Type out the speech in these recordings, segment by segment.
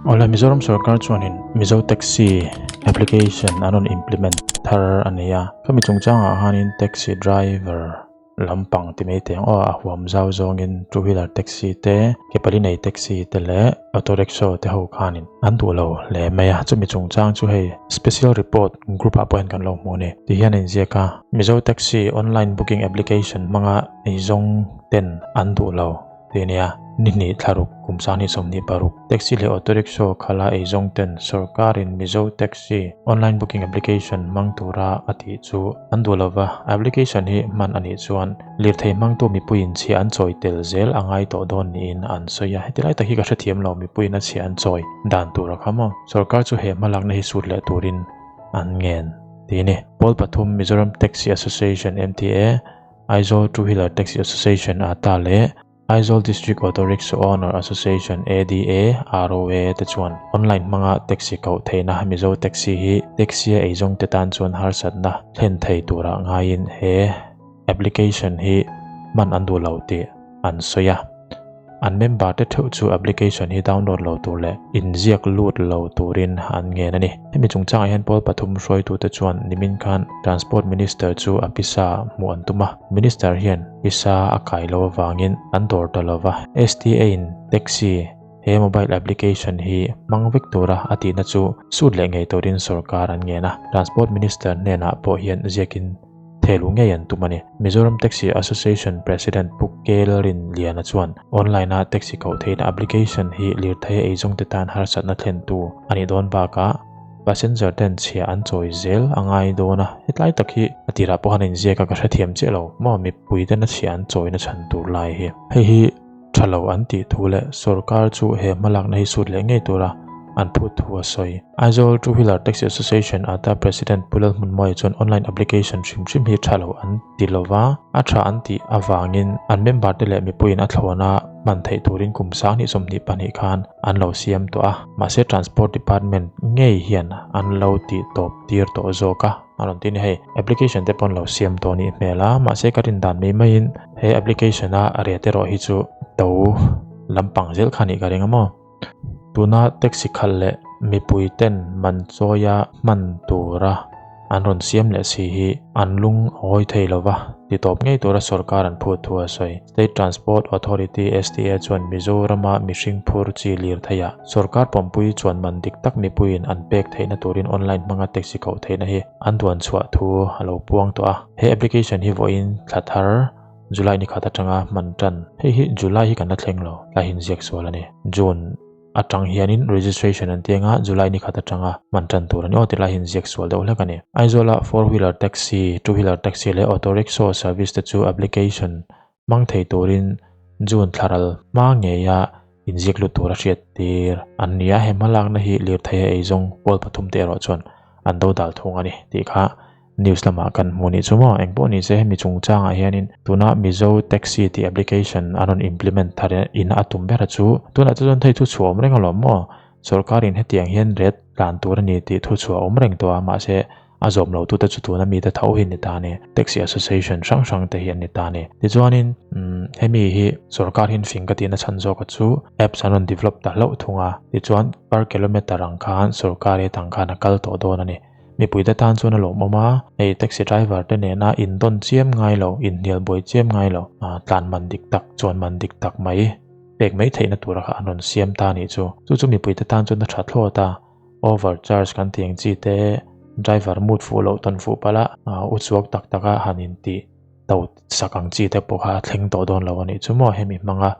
Awle Mizoram sorkar chuanin Mizo Taxi application an rawn implement thar a nei a, khami chungchangah khanin taxi driver lampang ti mai teh ang aw a huam zau zawngin two wheeler taxi te ke pali nei taxi te leh auto rickshaw te ho khanin an duh lo hle mai a, chumi chungchang chu hei special report group ah pawh hian kan lo hmu a ni ti hian a inziak a, Mizo Taxi online booking application hmanga eizawng ten an duh lo. Ti a nia, ni hnih thlaruk kum sanghnih 26 taxi leh auto rickshaw khala eizawng ten sorkarin Mizo Taxi online booking application hmang tura a tih chu an duh lova, application hi hman a nih chuan lirthei hmangtu mipuiin chhia an chawi tel zel a ngai tawh dawn niin an sawi a, heti lai tak hi ka hrethiam lo mipuiin a chhia an chawi dan tur a kha maw? Sorkar chu he hmalakna hi sut leh turin an ngen ti a ni. Pawl pathum Mizoram Taxi Association, MTA, Aizawl Two Wheeler Taxi Association ata leh Aizawl District Auto Rickshaw Owner Association, ADA, ROA te chuan online hmanga taxi koh theihna Mizo Taxi hi taxi a eizawngte tan chuan harsatna thlen thei turah ngaiin he application hi hman an duh lo tih an sawi a. An member te theuh chu application hi download lo tur leh inziak lut lo turin an ngen a ni. Hemi chungchangah hian pawl pathum hruaitute chuan nimin khan Transport Minister chu a pisa hmuh an tum a, Minister hian pisa a kai loh avangin an dawr ta lo va. STA in taxi he mobile application hi hmang vek tura a tihna chu sut leh ngei turin sorkar an ngen a, Transport Minister hnenah pawh hian ziakin Thelu ngei an tum a ni. Mizoram Taxi Association President Pu Kelrin Liana chuan online-a taxi koh theihna application hi lirthei a eizawngte tan harsatna thlentu a nih dawn bakah passenger ten chhia an chawi zel a ngai dawn a, hetlai tak hi a tirah pawh han inziak a ka hrethiam chiah lo maw mipui tena chhia an chawina chhan tur lai hi. Hei hi Tha lo an tih thu leh sorkar chu he hmalakna hi sut leh ngei tura an phut thu a sawi. Aizawl Two Wheeler Taxi Association ata President Pu Lalhmunmawia chuan online application hrim hrim hi tha lo an ti lova, a tha an tih avangin an member te leh mipuiin a thlawna hman theih turin kum sanghnih 22 khan an lo siam tawh a, mahse Transport Department ngei hian an lo tih tawp tir tawh zawk a. A rawn ti a ni hei application te pawh an lo siam tawh anih hmel a mahse ka rin dan mai maiin he application a rate erawh hi chu to lampang zel kha anih ka ring a maw tuna taxi khalh leh mipui ten man chawia hman tura an rawn siam leh si hi an lung a awi thei lova ti tawp ngei tura sorkar an phut thu a sawi. State Transport Authority, STA, chuan Mizorama mihring phur chi lir theiha sorkar pawmpui chuan man dik tak mipuiin an pek theihna turin online hmanga taxi koh theihna hi an duan chhuah thu a lo puang tawh a. He application hi vawiin thla thar July ni khat atanga hman tan. Hei hi July hi kan la thleng lo, tlai hinziak sual a ni. June. Atang hianin registration an ti anga July ni khat atanga hman tan tur a ni aw ti lai hian ziak sual deuh hlek a ni. Aizawla four wheeler taxi, two wheeler taxi leh auto rickshaw service te chu application hmang thei turin June thlaral hma ngeia inziak lut tur a hriat tir an ni a, he hmalakna hi lirthei a eizawng pawl pathum te erawh chuan an dodal thung a ni tih kha News lamah kan hmu nih chu maw? Engpawh ni se hemi chungchangah hianin tuna Mizo Taxi tih application a rawn implement thar in a tum ber chu tunah chu chuan thei thu chhuah awm reng alawm maw? Sorkarin hetiang hian ret tlan tur a ni tih thu chhuah awm reng tawh a, mahse a zawm lo tute chu tuna mite tho hi ni ta a ni. Taxi Association hrang hrang te hi an ni ta a ni. Tichuanin hemi hi sorkar hian fing ka tihna chhan zawka chu apps an rawn develop ta hlauh thung a, tichuan per kilometer ang khan sorkar he tang khan a kal tawh dawn a ni. Mipuite tan chuan a lawmawm a, hei taxi driver te nena indawn chiam ngai lo, inhnial buai chiam ngai lo, tlan man dik tak, chuan man dik tak mai pek mai theihna tura kha an rawn siam ta anih chu. Chu chu mipuite tan chuan a tha thlawt a, over charge kan tih ang chi te, driver mood fuh loh tawn fuh palh a, u chuak tak tak a han intih to sak ang chi te pawh kha a thleng tawh dawn lo anih chu maw hemi hmanga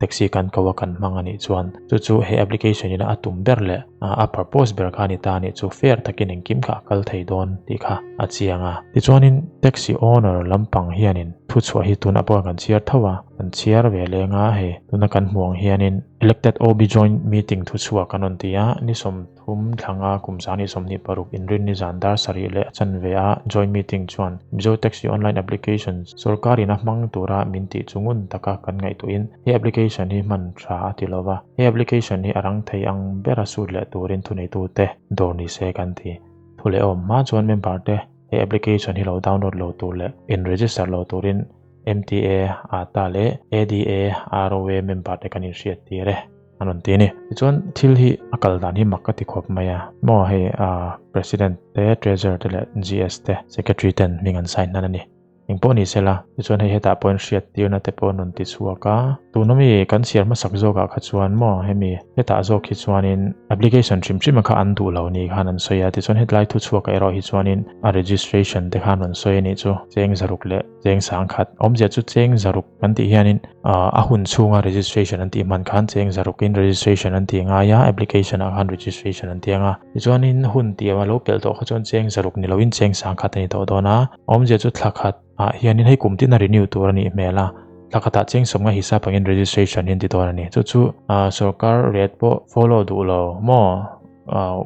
Taxi kan ko a kan hmang a nih chuan chu chu he application in a tum ber leh a purpose ber kha a ni ta a nih chu fair takin engkim kha a kal thei dawn tih kha a chiang a. Tichuanin taxi owner lampang hianin thuchhuah hi tunah pawh kan chhiar tho a, kan chhiar ve leng a hei tuna kan hmuh ang hianin elected OB joint meeting thuchhuah kan rawn ti a, ni 30 thlanga kum 2026 inrinni zan dar sarih leh a chanve a joint meeting chuan Mizo Taxi Online Application sorkarin a hmang tura min tih chu ngun taka kan ngaihtuahin he application hi hman tha a ti lova, he application hi a rang thei ang bera sut leh turin thuneitute dawr ni se kan ti. Thu leh awm hma chuan member te he application hi lo download lo tur leh in register lo turin MTA, ata leh ADA, ROA member te kan inhriattir e. an rawn ti a ni. Tichuan thil hi a kal dan hi mak ka ti khawp mai a, maw hei President te, Treasurer te leh GS te, Secretary ten hming an sign hnan a ni. Eng pawh ni sela, tichuan hei hetah pawhin hriat tirna te pawh an rawn ti chhuak a. Tuna mi kan chhiar hmasak zawkah kha chuan maw hemi hetah zawk hi chuanin application hrim hrim a kha an duh lo ni khan an sawi a, tichuan hetlai thu chhuakah erawh hi chuanin a registration te khan rawn sawi a nih chu cheng zaruk leh cheng sangkhat awmzia chu cheng zaruk kan tih hianin a hun chhunga registration an tih hman khan cheng zarukin registration an tih ngai a, application ah khan registration an ti ang a, tichuanin hun tih a lo pelh tawh kha chuan cheng zaruk ni loin cheng sangkhat a ni tawh dawn a, awmzia chu thla khat ah hianin hei kum tin a renew tur a nih hmel a, thla khatah cheng sawmnga hisap angin registration hi an ti dawn a ni, chu chu sorkar rate pawh follow duh lo maw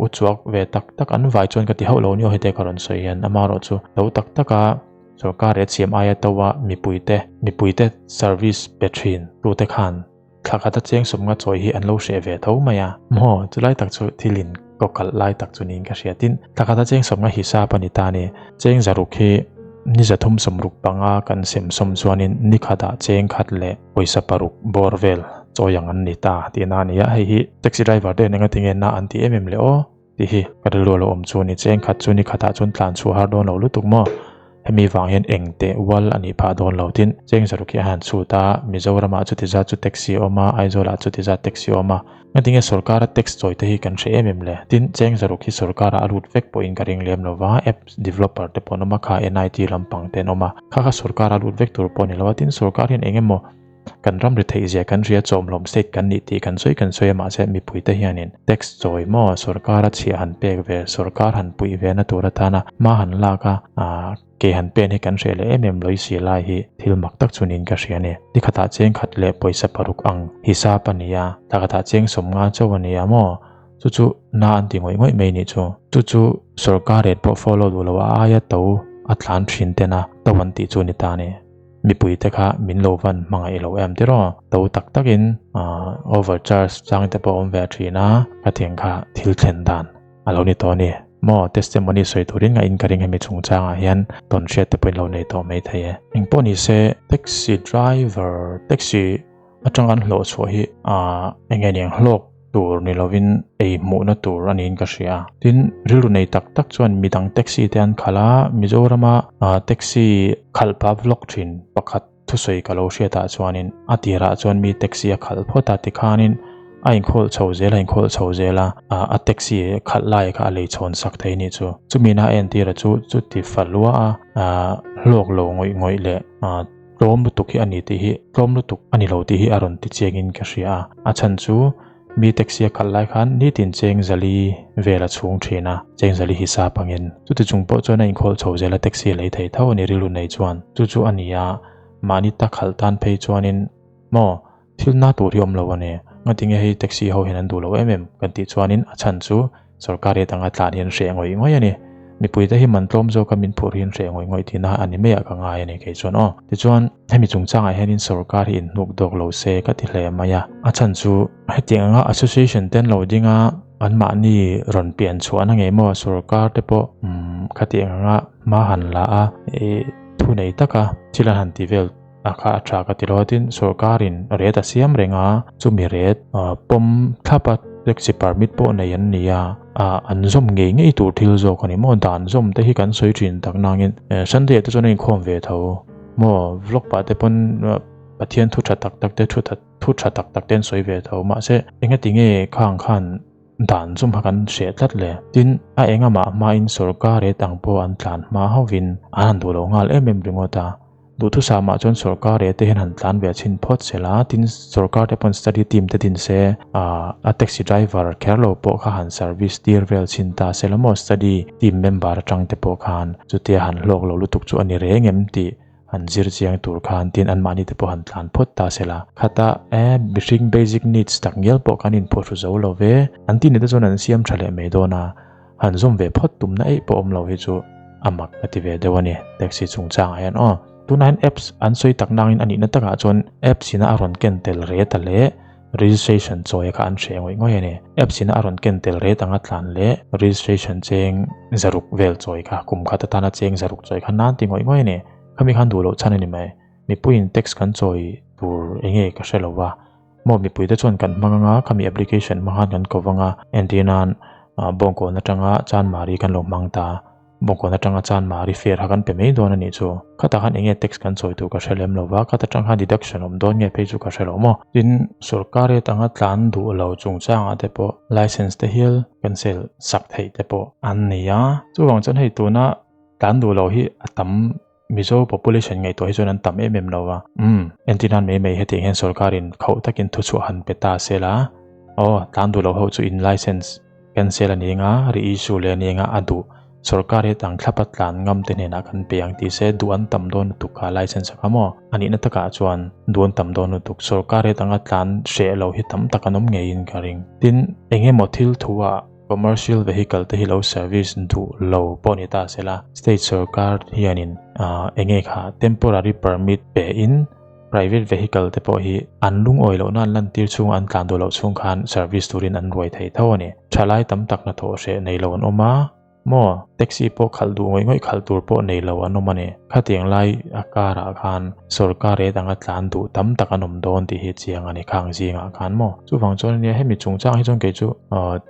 u chuak ve tak tak an vai chuan ka ti hauh lo ni aw hete ka rawn sawi hian amaherawh chu lo tak tak a. Sorkar rate siam aia to a mipuite mipuite service pe thin tute khan thla khata cheng sawmnga chawi hi an lo hreh ve tho mai a. Maw, chulai tak chu thil in kaw kalh lai tak chu niin ka hria. Tin, thla khata cheng sawmnga hisap a ni ta ni. Cheng zaruk hi ni zathum sawmruk panga kan sem sawm chuanin ni khatah cheng khat leh pawisa paruk bawr vel chawi ang an ni ta tihna a ni a. Hei hi taxi driver te hian engatinge na an ti em em le aw? Tih hi ka rilru a lo awm chu a ni. Cheng khat chu ni khatah chuan tlan chhuah har dawn lo lutuk maw? Hemi vang hian eng teh ual a nih phah dawn lo. Tin, cheng zaruk hi a han chhut a, Mizoramah chuti zat chu taxi a awm a, Aizawlah chuti zat taxi a awm a. Ngatinge sorkara tax chawi te hi kan hre em em le? Tin, cheng zaruk hi sorkarah a lut vek pawhin ka ring lem lo va, apps developer te pawh an awm a, kha NIT lampang te an awm a, kha kha sorkara lut vek tur pawh a ni lo a. Tin, sorkar hian eng emaw Kan ram ri theih zia kan hria chawmhlawm state kan nih tih kan sawi kan sawi a mahse mipuite hianin tax chawi maw sorkara chhiah han pek ve sorkar han puih ve na tur atana hma han lak a ah ke han pen hi kan hreh leh em em lawih si lai hi thil mak tak chu niin ka hria a ni. Nikhatah cheng khat leh pawisa paruk ang hisap a ni a, thlakhatah cheng sawmnga chauh a ni a maw chu chu na an ti ngawih ngawih mai nih chu. Chu chu sorkar rate pawh follow duh lo a aia to a tlan thin tena to an tih chu a ni ta a ni. Mipuite kha min lo van hmangaih lo em tiraw? To tak takin overcharge chang te pawh a awm ve thin a, khatiang kha thil thlen dan a lo ni tawh a ni. Maw testimony sawi turin ngaih in ka ring hemi chungchangah hian tawn hriat te pawhin lo nei tawh mai thei e. Engpawh ni se taxi driver taxi atanga an hlawh chhuah hi eng nge niang hlawk tur ni lovin ei hmuhna tur a niin ka hria. Tin, rilru nei tak tak chuan midang taxi te an khalh a, Mizorama taxi khalh pah vlog thin pakhat thusawi ka lo hriatah chuanin a tirah chuan mi taxi a khalh phawt a tikhanin a inkhawlh chho zel a inkhawlh chho zel a, a taxi khalh lai kha a lei chhawn sak thei anih chu. Chumi na a entir a chu chuti falua a hlawk lo ngawih ngawih leh Tlawm lutuk hi a ni tih hi tlawm lutuk a ni lo tih hi a rawn ti chiangin ka hria a. A chhan chu mi taxi a khalh lai khan nitin cheng zali vel a chhung thin a, cheng zali hisap angin. Chuti chung pawh chuan a inkhawlh chho zel a taxi a lei thei tho a ni rilru nei chuan. Chu chu a ni a, mahni ta khalh tan phei chuanin maw Thil na tur hi awm lo a ni. Ngatinge hei taxi ho hian an duh lo em em kan tih chuanin a chhan chu sorkar rate anga tlan hi an hreh ngawih ngawih a ni. Mipuite hi man tlawm zawka min phurh hi an hreh ngawih ngawih tihna a ni maiah ka ngai a ni kei chuan aw. Tichuan hemi chungchangah hianin sorkar hi inhnuk dawk lo se ka ti hle mai a. A chhan chu hetiang anga association te an lo ding a, anmahni rawn pian chhuahna ngei maw sorkar te pawh umm khatiang anga hma han la a, ih thu nei taka thil an han ti vel. A kha a tha ka ti lo a tin sorkarin rate a siam reng a chumi rate pawm thlap a taxi permit pawh nei an ni a an zawm ngei ngei tur thil zawk a ni maw dan zawm te hi kan sawi thin tak nangin Sunday ah te chuan a inkhawm ve tho maw vlog pah te pawn Pathian thu tha tak tak te thu tha thu tha tak tak te an sawi ve tho mahse engatinge khang khan dan zawm kha kan hreh tlat le tin a engamah hmain sorkar rate ang pawh an tlan hma hovin an han duh lo nghal em em ringawt a. Duhthusam ah chuan sorkar eh te hian han tlan ve chhin phawt sel a, tin sorkar te pawn study team te din se ah a taxi driver kher lo pawh kha han service tir vel chhin ta sel a maw study team member atang te pawh khan chutia han hlawk lo lutuk chu a ni reng em tih han zir chiang tur khan tin anmahni te pawh han tlan phawt ta sel a, khata eh mihring basic needs tak ngial pawh kan inphawhru zo lo ve an tih ni te chuan an siam tha leh mai dawn a. Han zawm ve phawt tumna eih pawh awm lo hi chu a mak ka ti ve deuh a ni taxi chungchangah hian aw. Tunah hian apps an sawi tak nangin a nihna takah chuan apps ina a rawn ken tel ret a leh registration chawi kha an hreh ngawih ngawih a ni. Apps ina a rawn ken tel ret anga tlan leh registration cheng zaruk vel chawi kha kum khat atana cheng zaruk chawi kha nan ti ngawih ngawih a ni. Khami khan duh loh chhan a ni mai. Mipuiin tax kan chawi tur enge ka hre lo va. Maw mipuite chuan kan hmang anga khami application hmang khan kan ko vang a, entirnan Bawngkawn atanga Chanmari kan lo hmang ta. Bawngkawn atanga Chanmari fare kha kan pe mai dawn a nih chu. Khatah khan enge tax kan chawi tur ka hre lem lo va, khat atang khan deduction awm dawn nge phei chu ka hre lo maw. Tin, sorkar rate anga tlan duh lo chungchangah te pawh license te hial cancel sak theih te pawh an nei a. Chuvang chuan hei tuna tlan duh lo hi a tam Mizo population ngaihtuah hi chuan an tam em em lo va. Umm, entir nan mai mai hetiang hian sorkarin khauh takin thuchhuah han pe ta se la, aw, tlan duh lo ho chu in license cancel a ni anga, reissue leh a ni anga, a duh sorkar hi tang thlapa tlan ngam te hnenah kan pe ang tih se duh an tam dawn lutuk kha license a kha maw? A nihna takah chuan duh an tam dawn lutuk, sorkar hi tanga tlan hreh lo hi tam tak an awm ngeiin ka ring. Tin, eng emaw thil thu ah Commercial vehicle te hi lo service duh lo pawh ni ta sela, state sorkar hianin eng nge kha temporary permit pe in private vehicle te pawh hi an lungawi lohna an lantir chhung an tlan duh loh chhung khan service turin an ruai thei tho a ni. Thalai tam tak hnathawh hreh nei lo an awm a, maw taxi pawh khalh duh ngawih ngawih khalh tur pawh nei lo an awm a ni. Khatiang lai a karah khan sorkar rate anga tlan duh tam tak an awm dawn tih hi chiang a ni khang zingah khan maw. Chuvang chuan ania hemi chungchang hi chuan kei chu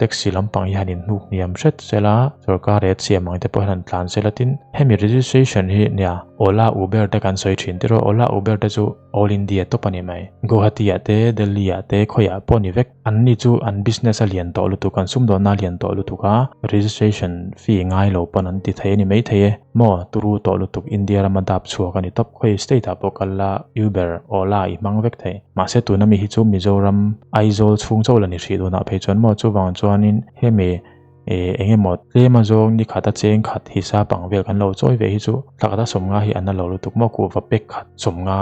taxi lampang hi han inhnuk hniam hret sela sorkar rate siam ang te pawh hian han tlan sela tin hemi registration hi nia Ola Uber te kan sawi thin tiraw Ola Uber te chu all India tawp a ni mai. Guwahati ah te Delhi ah te khawiah pawh a ni vek. An ni chu an business a lian tawh lutuk, an sumdawnna a lian tawh lutuk a, registration fee ngai lo pawn an ti thei a ni maithei e. Maw, turu tawh lutuk India rama dap chhuak a ni tawp. Khawi state ah pawh kal la Uber, Ola i hmang vek thei. Mahse tuna mi hi chu Mizoram, Aizawl chhung chauh la ni hrih dunah phei chuan maw chuvang chuanin hemi eh eng emaw tlem azawng ni khat a cheng khat hisap ang vel kan lo chawi ve hi chu thla khat a sawmnga hi an la lo lutuk maw kuhva pek khat sawmnga.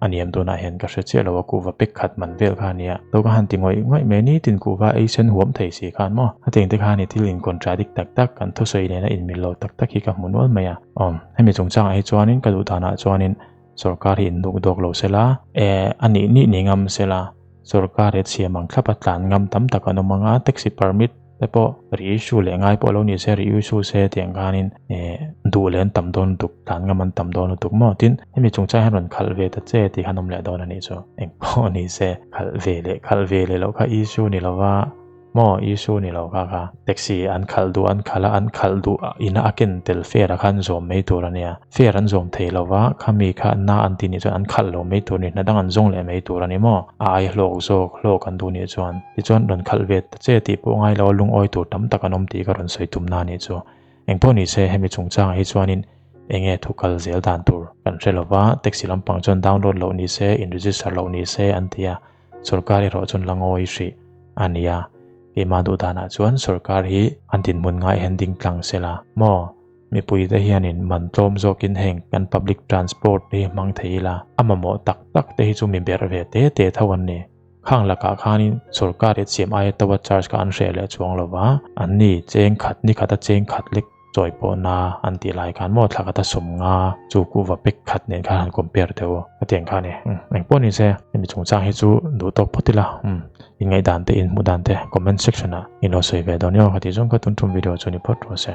A niam tunah hian ka hre chiah lo a, kuhva pek khat man vel kha a nia. To ka han ti ngawih ngawih mai nitin kuhva ei sen huam thei si khan maw. Hetiang te khan i thil in contradict tak tak, kan thusawi nena inmil lo tak tak hi ka hmu nual mai a. Awm, hemi chungchangah hi chuanin ka duh danah chuanin sorkar hi inhnuk dawk lo sela, e, a nih nih ni ngam sela, sorkar he chhiam ang thlapa tlan ngam tam tak an awm ang a, taxi permit, te pawh reissue leh ngai pawh lo ni se reissue se tiang khanin eh duh leh an tam dawn lutuk tlan ngam an tam dawn lutuk maw tin hemi chungchang hian rawn khalh ve ta che tih khan awm leh dawn a nih chu eng pawh ni se khalh ve leh khalh ve leh loh kha issue ni lova maw issue ni lo kha kha taxi an khalh duh an khalh a an khalh duh ina a ken tel fare ah khan zawm mai tur a nia fare an zawm thei lova khami kha na an tih nih chuan an khalh lo mai tur a ni hna dang an zawng leh mai tur a ni maw a ai hlawk zawk hlawk an duh nih chuan tichuan rawn khalh ve ta che tih pawh ngai lo a lungawi tur tam tak an awm tih ka rawn sawi tum na nih chu. Engpawh ni se hemi chungchangah hi chuanin enge thu kal zel dan tur kan hre lo va, taxi lampang chuan download loh ni se, in register loh ni se an ti a, sorkar erawh chuan la ngawi hrih a ni a. Keimah duh danah chuan sorkar hi an dinhmun ngai hian ding tlang se la maw? Mipuite hianin man tlawm zawkin heng kan public transport te hi hmang thei ila, a mamawh tak tak te hi chu mi berh ve te te tho an ni. Khang lakah khanin sorkar i siam aia tawa charge kha an hreh leh chuang lo va, an ni cheng khat ni khata cheng khat lek chawi pawh na an tih lai khan maw thla khata sawmnga chu kuhva pek khat nen khan han compare teh u hetiang kha a ni. Umm engpawh ni se hemi chungchang hi chu duh tawk phawt ila umm in ngaihdan te in hmuh dan te comment section ah in lo sawi ve dawn nia ka tih zawng kha tun tum video chu ni phawt rawh se.